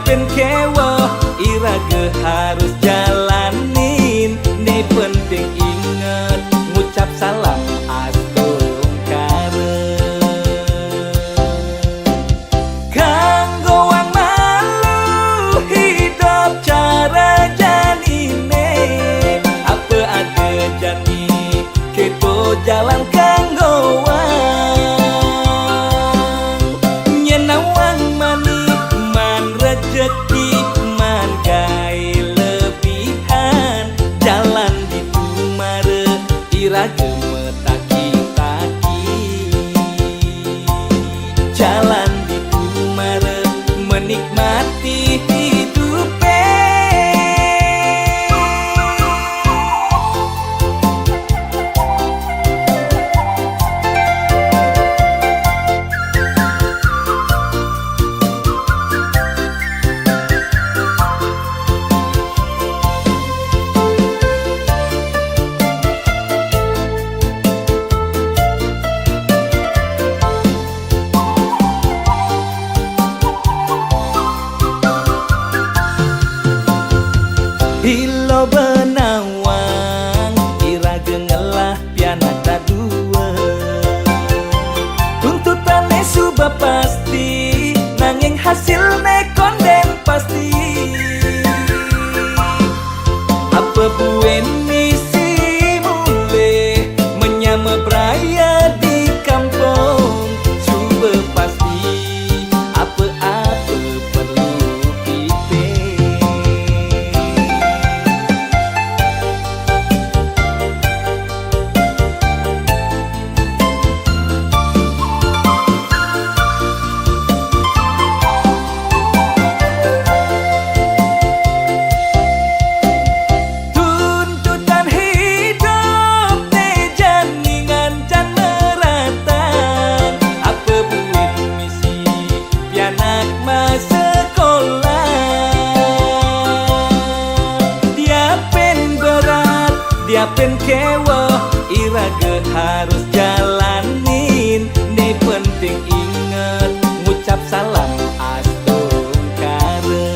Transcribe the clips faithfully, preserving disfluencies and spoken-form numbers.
Pen kewo, iraga harus jalanin. Ni penting inget, ngucap salam astungkara. Kanggo wang malu hidup cara janine, apa ada jani keto jalan kanggo wang. Nyen awang manik man rejeki, man gai lebihan, jalan ditu mare iraga metaki-taki. Jalan ditu mare menikmati hidup e. Ilo benawang, iraga ngelah pianak taduo. Tuntutan e suba pasti, nanging hasil ne konden pasti. Apa buek misi muleh menyama beraya di kampung, suba pasti apa-apa perlu pitih. Tuntutan hidup ne janingan jan meratan, apa buek misi pianak masakolah. Diapen berat, diapen kewo, iraga harus jalanin. Ni penting inget, ngucap salam astungkara.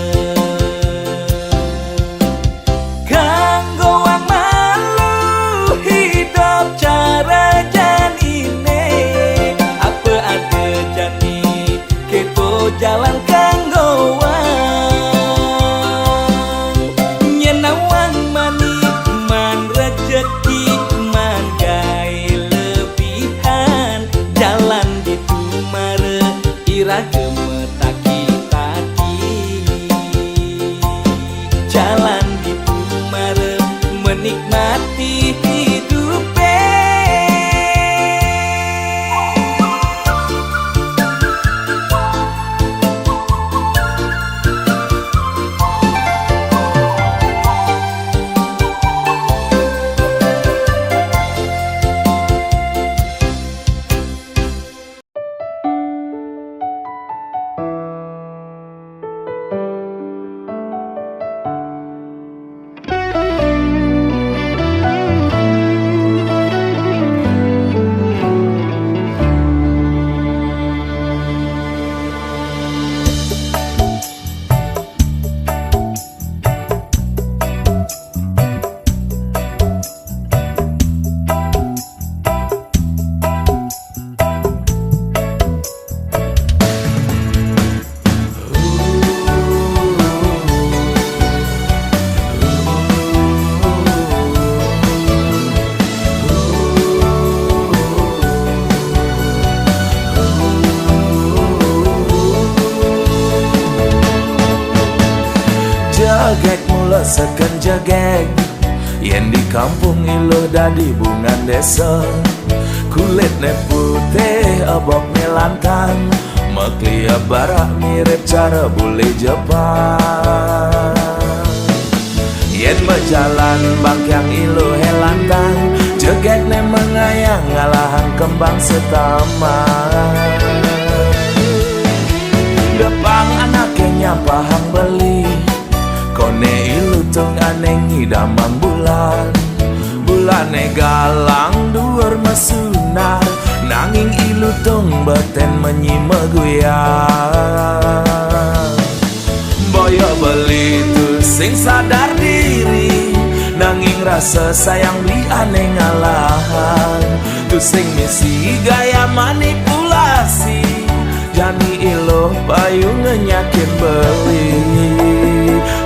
Kanggo wang malu hidup cara janine, apa ada jani keto jalan kanggo wang. Nyen awang manik man rejeki, man gai lebihan, jalan ditu mare iraga metaki-taki. Jalan ditu mare menikmati hidup e. Jagek mulo sakan jagek. Yen di kampuang iluh dadi bungan deso, kulit ne putih, obok ne lantang, maklia barak mirip cara bule Jepang. Yen bajalan bangkiang iluh e lantang, jegek ne mangayang ngalahan kembang setaman. Dapang anak e nyapahang bali, kone ilutung aneng idamang bulan. Bulan e galang duor masunar, nanging ilutung baten manyi maguyang. Bo Sing sadar diri, nanging rasa sayang beli aneh ngalahan. Tu sing misi gaya manipulasi, jani iloh payu ngenyakin beli.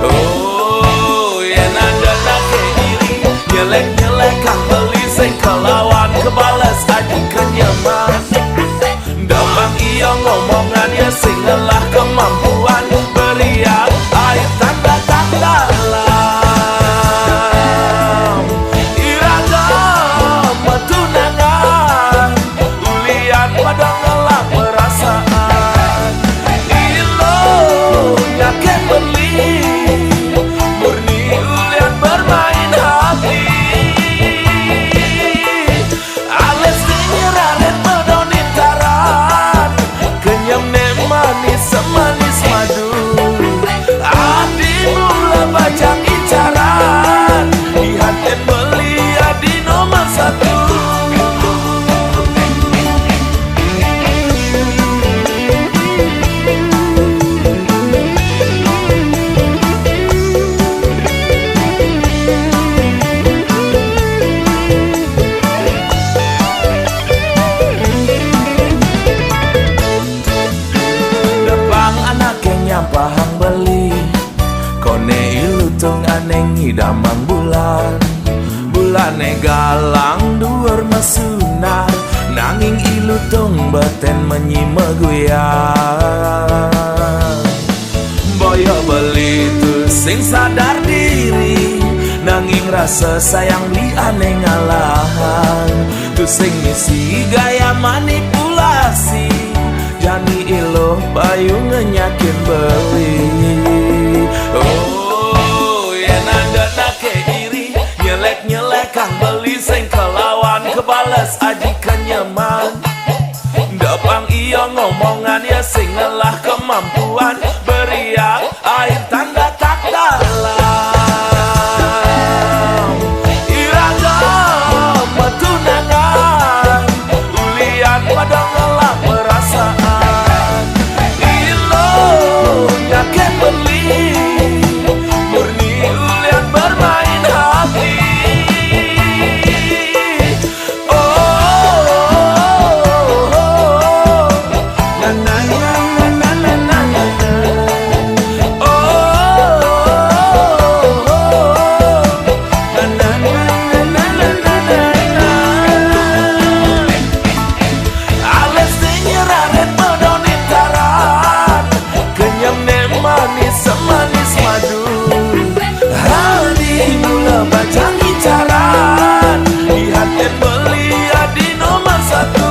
Oh, yen ado nan kek iri, nyelek-nyelek kang beli sing kalawan, kabalas aji kanyaman. Damang iyo ngomongan, iyo sing ngelah kamampuan, bariak air tanda tanggalam. Iragam batunangan, ulian padang ngelah perasaan. Ilo nyaken beli, murni ulian bermain hati. Alis dingin raret madonin taran, kenyam nek manis samanis madu. Adi mula bajang incaran, di haten beli adi nomor satu. Dapang anak kenyang pahang beli, kone ilutung aneng idamang bulan. Bulan e galang duor masunan, nanging ilutung beten manyi maguyang. Boyo beli tu sing sadar diri, nanging rasa sayang beli aneh ngalahan. Tu sing misi gaya manipulasi, jani iloh payu ngenyakin beli. Oh, yen ado nan kek iri, nyelek-nyelek kang beli sing kalawan, kabalas aji kanyaman. Dapang iyo ngomongan, iyo sing ngelah kamampuan, bariak air tanda tak dalam. Iragam batunangan, ulian padang ngelah perasaan. Ilo nyaken beli, murni ulian bermain hati. Alis dingin raret madonin taran, kenyam nek manis samanis madu. Adi mula bajang incaran, di haten beli adi nomor satu.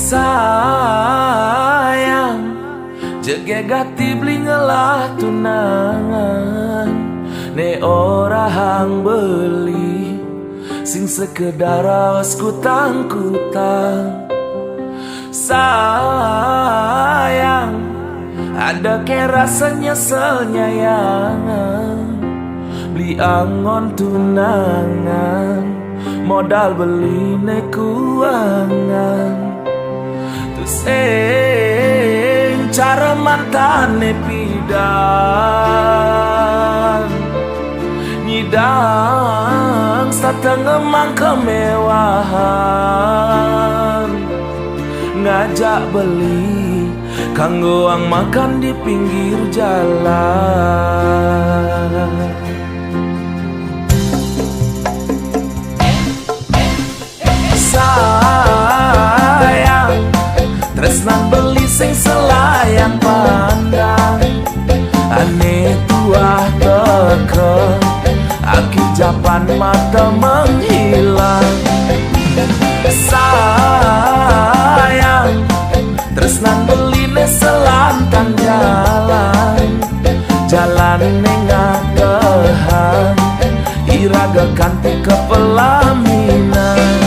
Sayang, jegeh gati beli ngelah tunangan, nek urang beli sing sekedar raos kutang-kutang. Sayang, ado kek rasa nyesel nyayang, beli angon tunangan, modal beli nek kuangan. Tu sing caro mantan e pidan, nyidang satangah mang kemewahan, ngajak beli kanggoang makan di pinggir jalan. Sayang, tresnan beli sing salayang pandang. Aneh tuah teka, aki japan mata manghilang. Sayang, tresnan beli ne salantang jalan. Jalan nengah Tuhan, iraga kanti ka palaminan.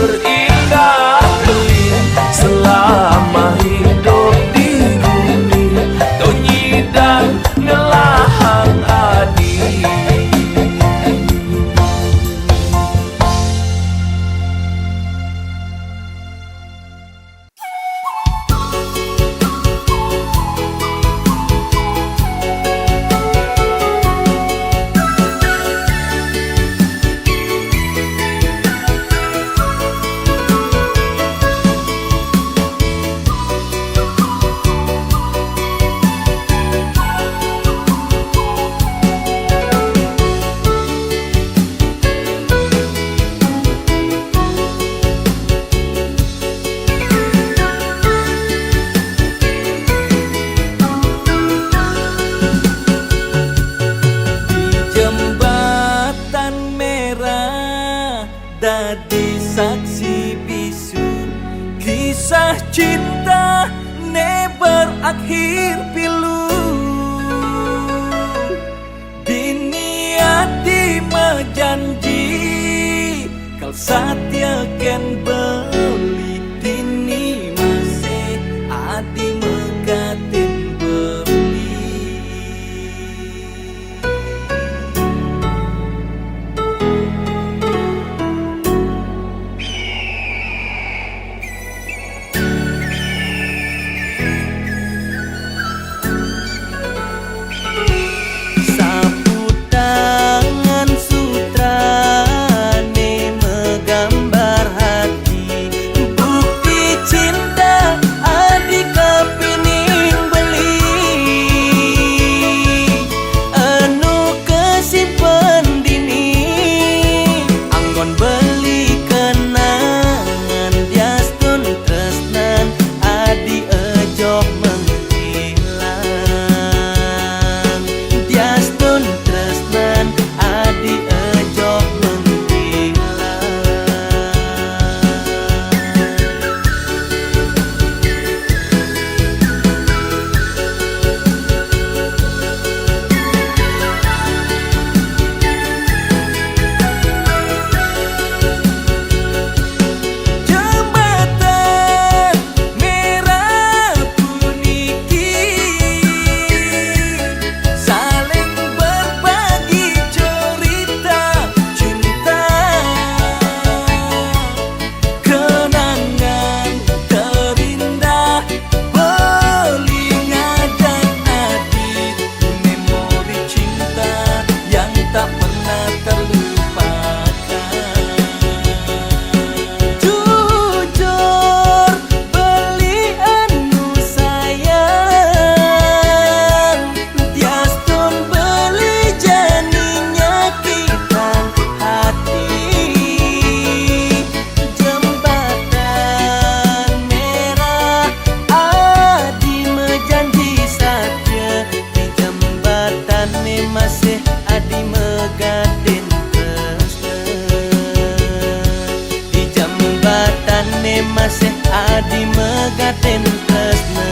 Terindah beli selama hidup di bumi, Tonyi dan Ngelahang Adi. Di Jambatan Merah dadi saksi bisu, kisah cinta ne barakhir pilu. Dini Adi majanji, kal satia ken beli. Dini maseh Adi magaden beli. Saputangan sutrane magambar hati, bukti cinta Adi ka pining beli. Anu kasimpan dini, anggon beli kenangan, diastun tresnan Adi ajo mangkilang, diastun tresnan Adi ajo mangkilang. Jambatan Merah puniki saling berbagi cerita cinta. Kenangan terindah beli ngadan Adi, memori cinta yang tak pernah terlupakan. Jujur beli anu sayang, diastun beli jani nyakitan hati. Jambatan Merah Adi majanji satia, di jambatan ne maseh Adi magaden tresna. Di jambatan ne maseh Adi magaden tresna.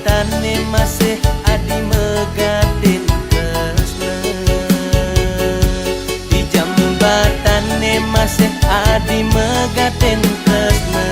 Tane maseh adi megaden tresna. Di jambatan ne maseh adi megaden tresna.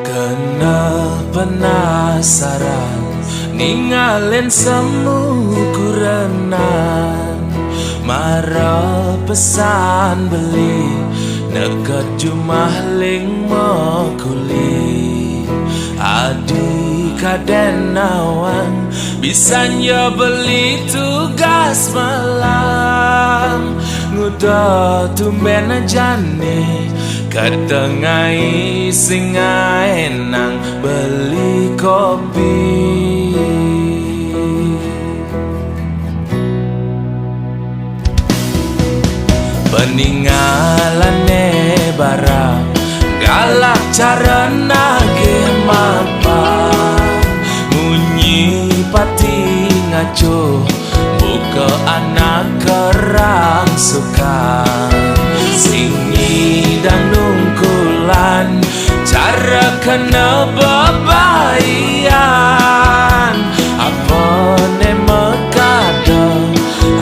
Kena penasaran, ningalin samukurenan, marapesan bali, nekot jumah ling mokuli. Adi kaden awang, bisan yo bali tugas malam, ngudo tumben jani, katangai singai nang bali kopi. Paningalan ne bara, galak cara nagih mapa. Munyi pati ngaco, buko anak kerang suka. Singidang nungkulan, cara kena babaian. Apo ne makado,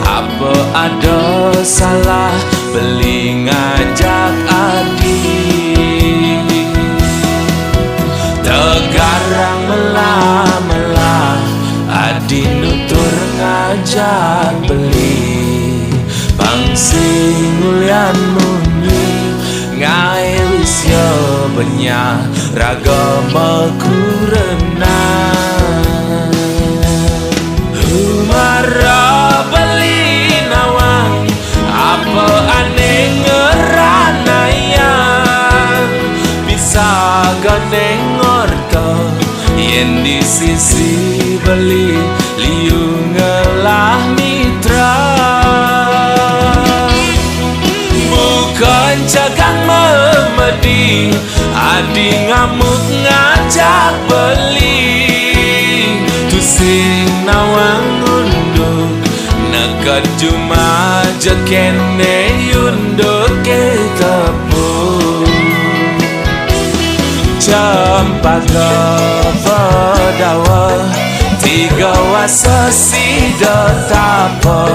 apo ado salah, beli ngajak adi. Tagarang melah-melah, adi nutur ngajak beli. Pangsing ulian munyi, ngai wis yo banyah rago makurena. Umara bali nawang, apo aneh ngeranayang, bisa ganeng orto, yen di sisi beli liu ngelah mitra. Bukan cagang mamadi, adi ngamuk ngajak beli. Tusing nawang unduk, nekot jumah je kene unduk ke tepung. Campaga badawa, tigo waso sido tapo,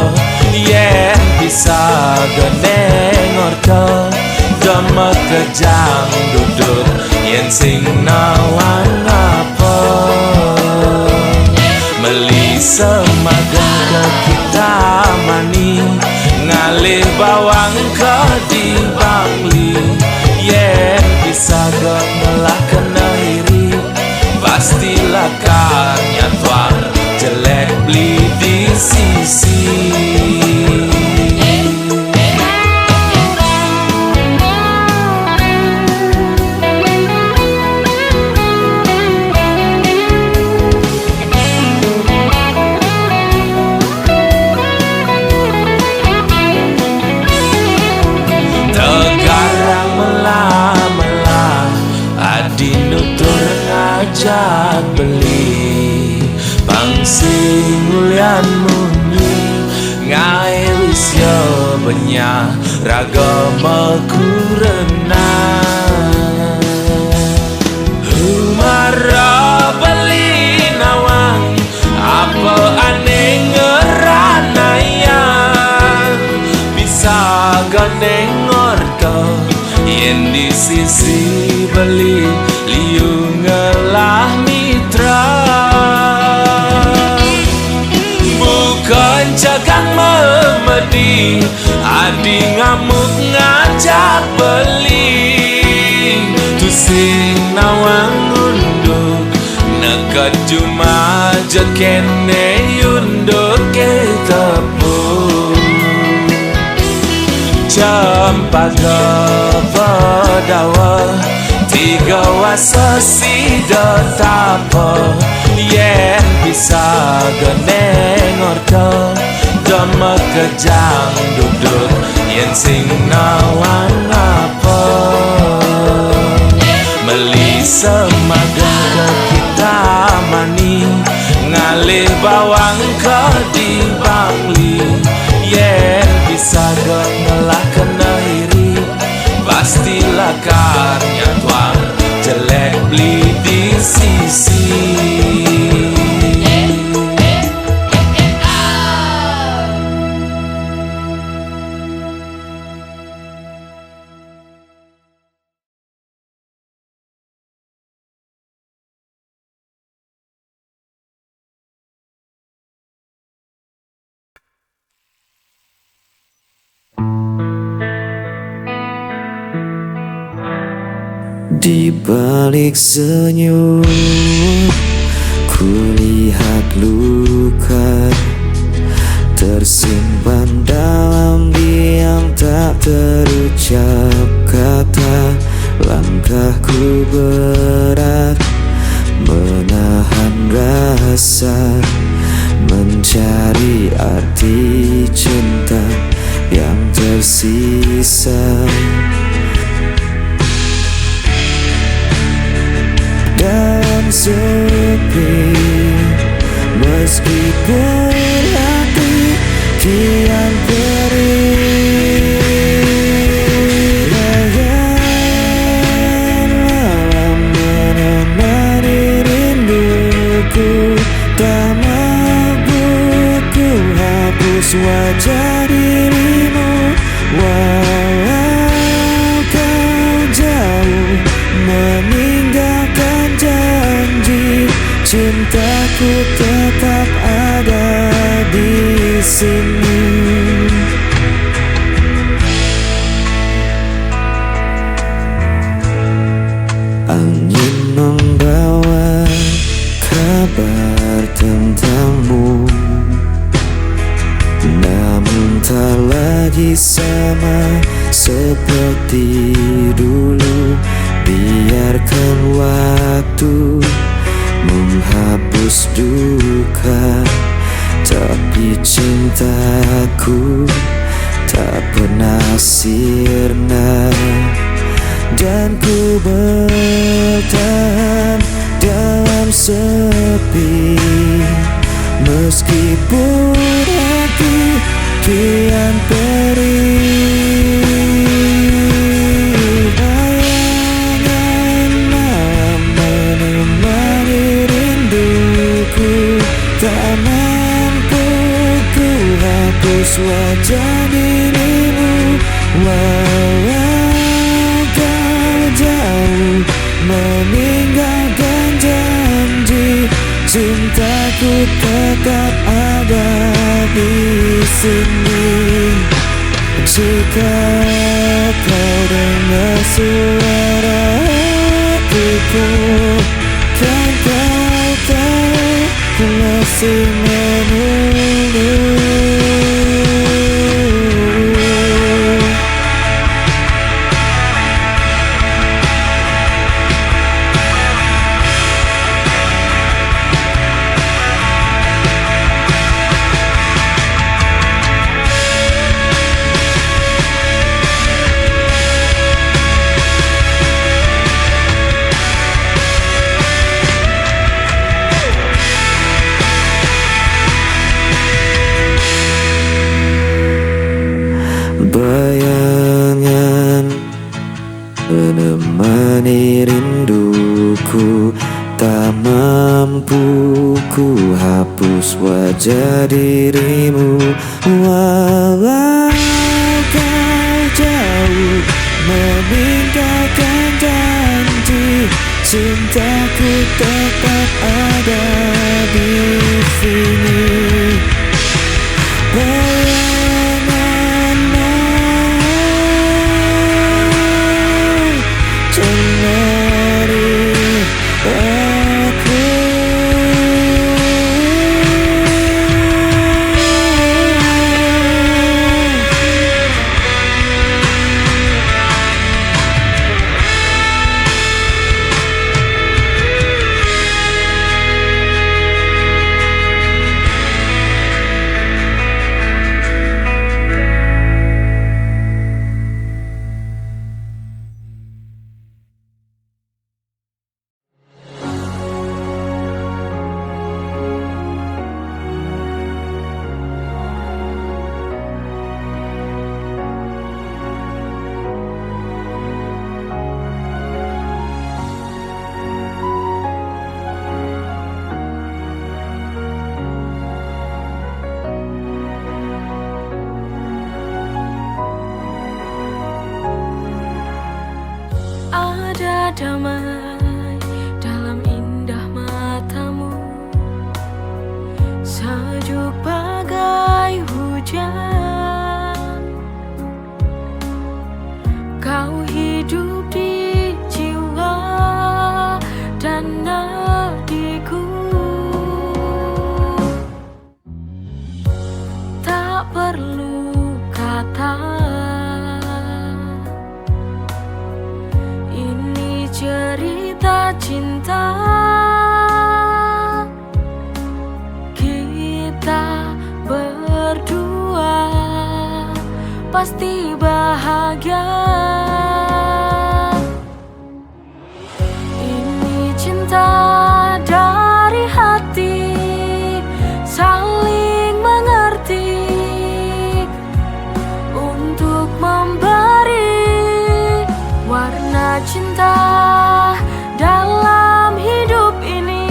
yen bisa ganeng orto, domo kejang duduk, yen sing nawang apo. Meli samagang ka kita mani, ngalih bawang ka di Bangli, yen bisa ganeng lah kena iri. Pastilah kanyatuan jelek beli di sisi. Tagarang melah-melah, adi nutur ngajak beli. Pangsing ulian munyi, ngai wis yo banyah rago makurena. Umara bali nawang, apo aneh Cagang mamadi, adi ngamuk ngajak bali. Tu sing nawang unduk, nakaju maja kene unduk ke tepung. Campaga badawa, tigo waso sido tapo. Yen bisa ganeng orto, jo makejang duduk, yen sing nawang apo. Meli samagang ka kita mani, ngalih bawang ka di Bangli. Yen bisa ganeng lah kena iri, pastilah karnya tuang jelek beli di sisi. Di balik senyum, kulihat luka tersimpan dalam diam, tak terucap kata. Langkahku berat menahan rasa, mencari arti cinta yang tersisa. Dalam sepi, meskipun hati kian perih, bayangan malam menemani rinduku. Tak mampu ku hapus wajah dirimu, walau kau jauh meninggalkan janji, cintaku tetap ada di sini. Angin membawa kabar tentangmu, namun tak lagi sama seperti dulu. Biarkan waktu menghapus duka, tapi cintaku tak pernah sirna. Dan ku bertahan dalam sepi, meskipun hati kian perih. Bayangan malam menemani rinduku, tak mampu ku hapus wajah dirimu, walau kau jauh meninggalkan janji, cintaku tetap ada di sini. Jika kau dengar suara hatiku, kan kau tahu ku masih menunggu. Bayangan menemani rinduku, tak mampu ku hapus wajah dirimu. Walau kau jauh meninggalkan janji, cintaku tetap ada di sini. Damai dalam indah matamu, sejuk bagai hujan. Kau hidup di jiwa dan nadiku. Tak perlu kata, ini cerita cinta kita berdua, pasti bahagia. Ini cinta dari hati, saling mengerti untuk memberi warna cinta dalam hidup ini.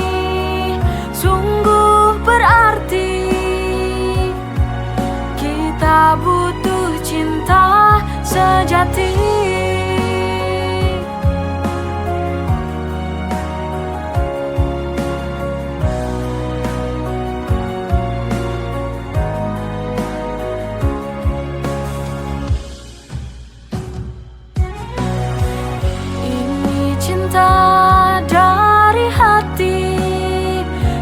Sungguh berarti, kita butuh cinta sejati. Ini cinta dari hati,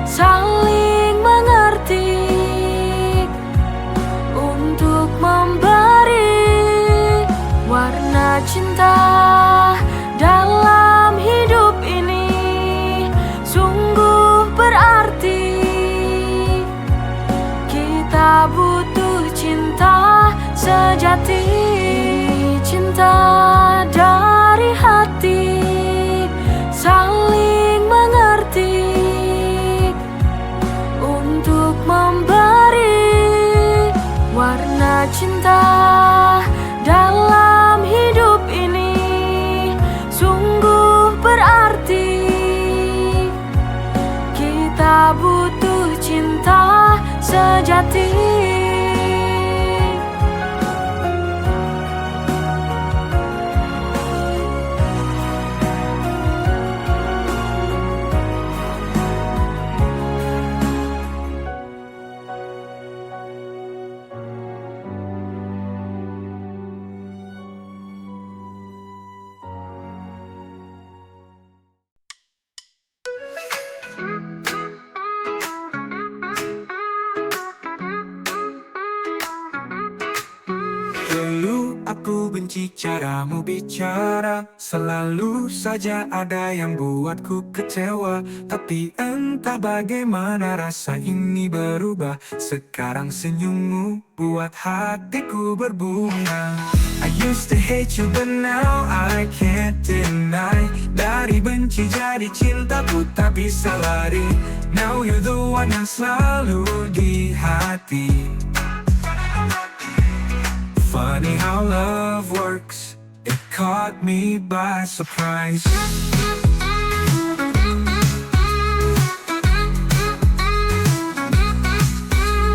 saling mengerti untuk memberi warna cinta dalam hidup ini. Sungguh berarti, kita butuh cinta sejati. Cinta dari hati, saling mengerti untuk memberi warna cinta dalam hidup ini. Sungguh berarti, kita butuh cinta sejati. Dulu aku benci caramu bicara, selalu saja ada yang buatku kecewa. Tapi entah bagaimana rasa ini berubah, sekarang senyummu buat hatiku berbunga. I used to hate you, but now I can't deny. Dari benci jadi cinta, ku tak bisa lari. Now you're the one yang selalu di hati. Funny how love works. It caught me by surprise.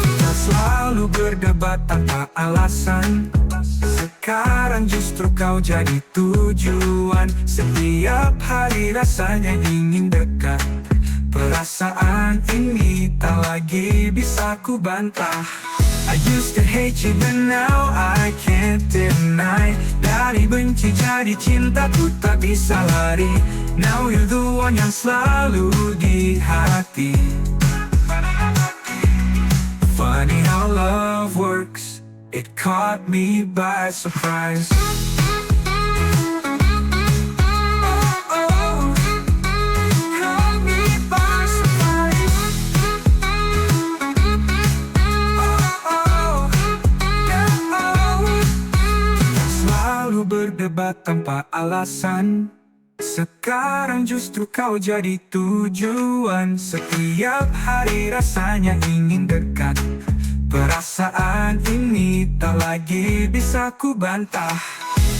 Kita selalu berdebat tanpa alasan. Sekarang justru kau jadi tujuan. Setiap hari rasanya ingin dekat. Perasaan ini tak lagi bisa ku bantah. I used to hate you, but now I can't deny. Dari benci jadi cinta, ku tak bisa lari. Now you're the one yang selalu di hati. Funny how love works. It caught me by surprise. Oh, oh, caught me by surprise. Oh, oh, yeah, oh. Selalu berdebat tanpa alasan. Sekarang justru kau jadi tujuan. Setiap hari rasanya ingin dekat. Perasaan ini tak lagi bisa ku bantah.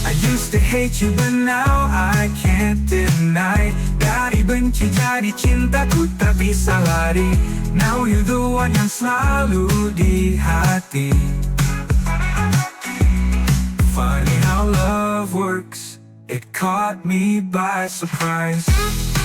I used to hate you, but now I can't deny. Dari benci jadi cinta, ku tak bisa lari. Now you're the one yang selalu di hati. Funny how love works. It caught me by surprise.